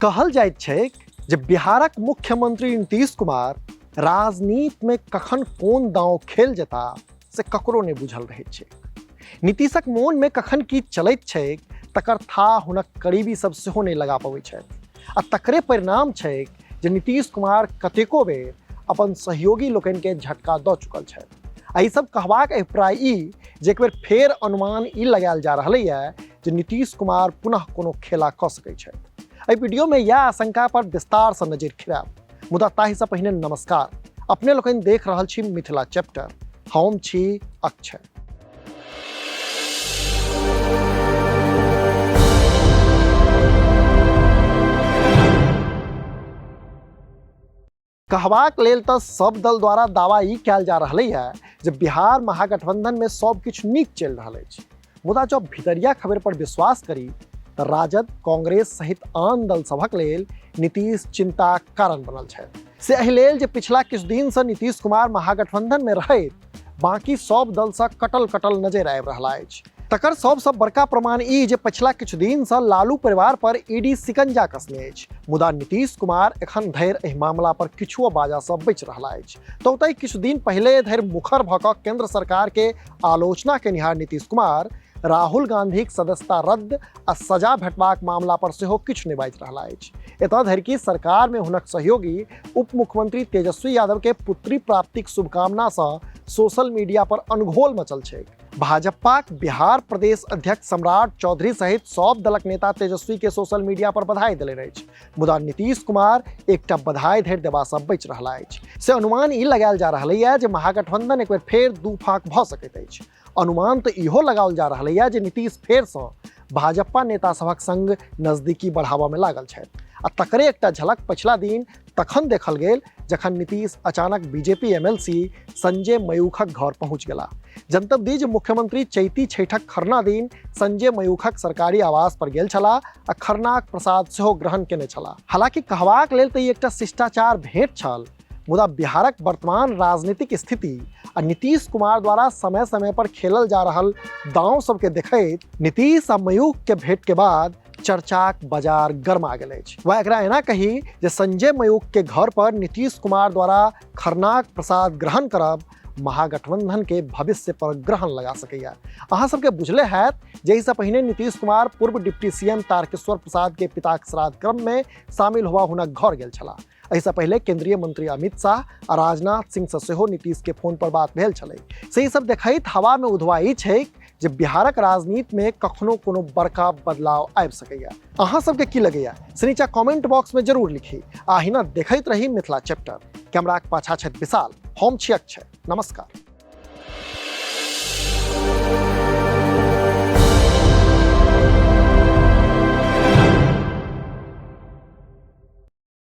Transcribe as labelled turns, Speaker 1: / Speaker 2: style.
Speaker 1: कहल जाइत छैक जे बिहारक मुख्यमंत्री नीतीश कुमार राजनीति में कखन कोन दांव खेल जेता से ककरो नहि बुझल रहैत छैक। नीतीशक मोन में कखन की चलैत छैक तकर था हुनक करीबी सब सेहो नहि लगा पबै छथि आ तकरे परिणाम छैक जे नीतीश कुमार कतेको बेर अपन सहयोगी लोकनि के झटका दऽ चुकल छथि। आ ई सब कहबाक अभिप्राय ई जे एक बेर फेर अनुमान ई लगायल जा रहलैए जे नीतीश कुमार पुनः कोनो खेला कऽ सकैत छथि। एहि वीडियो में यह आशंका पर विस्तार से नजरि खिरायब, मुदा ताहिसँ पहिने नमस्कार। अपने लोकनि देख रहल छी मिथिला चैप्टर, हम छी अक्षय। कहबाक लेल तऽ सब दल द्वारा दावा ई कयल जा रहलैए जे बिहार महागठबंधन में सब किछु नीक चलि रहल अछि, मुदा जँ भितरिया खबर पर विश्वास करी तऽ राजद, कांग्रेस सहित आन दल सभक लेल नीतीश चिंताक कारण बनल छथि। से एहि लेल जे पिछला किछु दिनसँ नीतीश कुमार महागठबंधन में रहैत बाकी सब दलसँ कटल कटल नजरि आबि रहला अछि। तकर सबसँ बड़का प्रमाण ई जे पछिला किछु दिनसँ लालू परिवार पर ईडी सिकंजा कसने अछि, मुदा नीतीश कुमार एखन धरि एहि मामला पर किछुओ बाजासँ बचि रहला अछि। तऽ ओतहि किछु दिन पहिले धरि मुखर भऽ कऽ केंद्र सरकार के आलोचना केनिहार नीतीश कुमार राहुल गांधीक सदस्यता रद्द आ सजा भेटबाक मामला पर सेहो किछु नहि बाजि रहला अछि। एतऽ धरि कि सरकार में हुनक सहयोगी उप मुख्यमंत्री तेजस्वी यादव के पुत्री प्राप्तिक शुभकामना सँ सोशल मीडिया पर अनघोल मचल छैक। भाजपाक बिहार प्रदेश अध्यक्ष सम्राट चौधरी सहित सब दलक नेता तेजस्वी के सोशल मीडिया पर बधाई देलनि अछि, मुदा नीतीश कुमार एकटा बधाई धरि देबा सँ बचि रहला अछि। से अनुमान ई लगायल जा रहलैए जे महागठबंधन एक बेर फेर दू फाँक भऽ सकैत अछि। अनुमान तऽ इहो लगाओल जा रहलैए जे नीतीश फेरसँ भाजपा नेता सभक संग नजदीकी बढ़ाबऽ में लागल छथि आ तकरे एकटा झलक पछिला दिन तखन देखल गेल जखन नीतीश अचानक बीजेपी एमएलसी संजय मयूखक घर पहुंच गेला। जनतब दी जे मुख्यमंत्री चैती छठक खरना दिन संजय मयूखक सरकारी आवास पर गेल छलाह आ खरनाक प्रसाद सेहो ग्रहण केने छलाह। हालांकि कहबाक लेल तऽ ई एकटा शिष्टाचार भेंट छल, मुदा बिहारक वर्तमान राजनीतिक स्थिति आ नीतीश कुमार द्वारा समय समय पर खेलल जा रहल दांव सबके देखैत नीतीश आ मयूख के भेंट के बाद चर्चाक बाजार गरमा गेल अछि। वा एकरा एना कही जे संजय मयूख के घर पर नीतीश कुमार द्वारा खरनाक प्रसाद ग्रहण करब महागठबंधन के भविष्य पर ग्रहण लगा सकैया। अहाँ सबके बुझले हैत जे एहिसँ पहिने नीतीश कुमार पूर्व डिप्टी सीएम तारकेश्वर प्रसाद के पिताक श्राद्ध क्रम में शामिल हुआ हुनक घर गेल छलाह। एहिसँ पहिले केंद्रीय मंत्री अमित शाह आ राजनाथ सिंह से सेहो नीतीश के फोन पर बात भेल छलै। से ई सब देखैत हवा में उधवा ई छैक जे बिहारक राजनीति में कखनो कोनो बड़का बदलाव आबि सकैया। अहाँ सबके की लगैया से नीचा कमेंट बॉक्स में जरूर लिखी आ अहिना देखैत रही मिथिला चैप्टर। कैमराक पाछा छथि विशाल, हम छी अक्षय, नमस्कार।